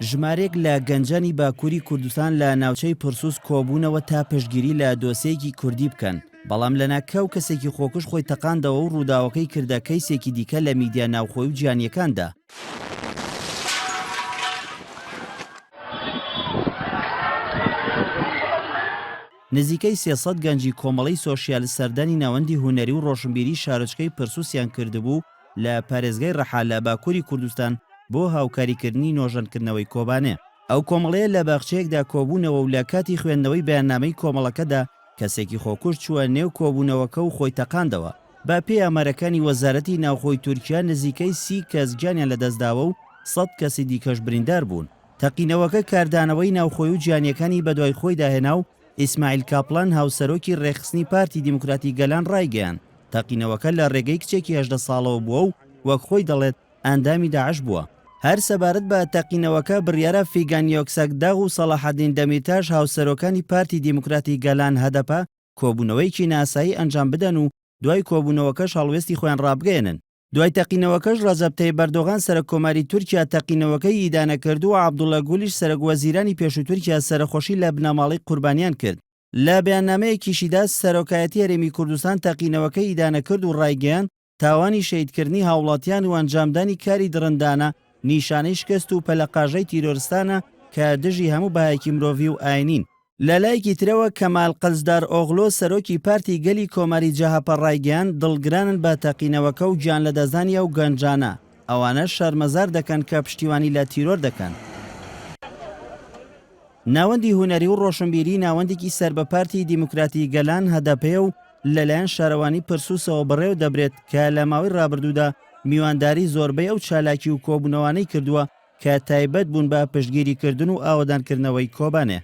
ژمارەیەک لە گەنجانی باکووری کوردستان لە ناوچەی پرسوس کۆبوونەوە تا پشتگیری لە دۆسێیەکی کوردی بکەن، بەڵام لەناکاو کەسێکی خۆکوژ خۆی تەقاندەوە و رووداوەکەی کردە کەیسێکی دیکە لە میدیا ناوخۆی و جیهانییەکاندا. نزیکەی 300 گەنجی کۆمەڵەی سۆشیالست سەردانی ناوەندی هونەری و ڕۆشنبیری شارۆچکەی پرسوسیان کردبوو لە پارێزگای ڕحا لە باکووری کوردستان بۆ هاوکاریکردنی نۆژەنکردنەوەی کۆبانێ. ئەو کۆمەڵەیە لە باخچەیەکدا کۆبوونەوە و لە کاتی خوێندنەوەی بەیاننامەی کۆمەڵەکەدا کەسێکی خۆکوژ چووە نێو کۆبوونەوەکە و خۆی تەقاندەوە. بە پێی ئامارەکانی وەزارەتی ناوخۆی تورکیا نزیکەی سی کەس گیانیان لەدەستداوە و سەد کەسی دیکەش بریندار بوون. تەقینەوەکە کاردانەوەی ناوخۆی و جیهانییەکانی بەدوای خۆیدا هێنا و ئیسماعیل کاپلان هاوسەرۆکی رێکخستنی پارتی دیموکراتی گەلان رایگەیاند، تەقینەوەکە لە رێگەی کچێکی 18 ساڵەوە بووە و وەک خۆی دەڵێت ئەندامی داعش بووە. هەر سەبارەت بە تەقینەوەکە بڕیارە فیگان یۆکسەکداغ و سەڵاحەدین دەمیرتاش هاوسەرۆکانی پارتی دیموکراتی گەلان هەدەپە کۆبوونەوەیەکی نائاسایی ئەنجام بدەن و دوای کۆبوونەوەکەش هەڵوێستی خۆیان ڕابگەیەنن. دوای تەقینەوەکەش ڕەجەب تەیب ئەردۆغان سەرەک کۆماری تورکیا تەقینەوەکەی ئیدانە کرد و عەبدوڵا گولیش سەرەک وەزیرانی پێشوو تورکیا سەرەخۆشی لە بنەماڵەی قوربانیان کرد. لە بەیاننامەیەکیشیدا سەرۆکایەتی هەرێمی کوردستان تەقینەوەکەی ئیدانە کرد و ڕایگەیاند، تاوانی شەهیدکردنی هاوڵاتیان و ئەنجامدانی کاری دڕندانە نیشانەی شکست و پەلەقاژەی تیرۆرستانە کە دژی هەموو بەهایەکی مرۆڤی و ئاینین. لەلایەکی ترەوە کەمال قلچدارئۆغلۆ سەرۆکی پارتی گەلی کۆماری جەهەپە ڕایگەیاند دڵگرانن بە تەقینەوەکە و گیانلەدەستدانی ئەو گەنجانە، ئەوانەش شەرمەزار دەکەن کە پشتیوانی لە تیرۆر دەکەن. ناوەندی هونەری و ڕۆشنبیری ناوەندێکی سەر بە پارتی دیموکراتی گەلان هەدەپەیە و لەلایەن شارەوانی پرسوسەوە بەڕێوە دەبرێت کە لە ماوەی ڕابردوودا میوانداری زۆربەی ئەو چالاکی و کۆبوونەوانەی کردووە کە تایبەت بوون بە پشتگیریکردن و ئاوەدانکردنەوەی کۆبانێ.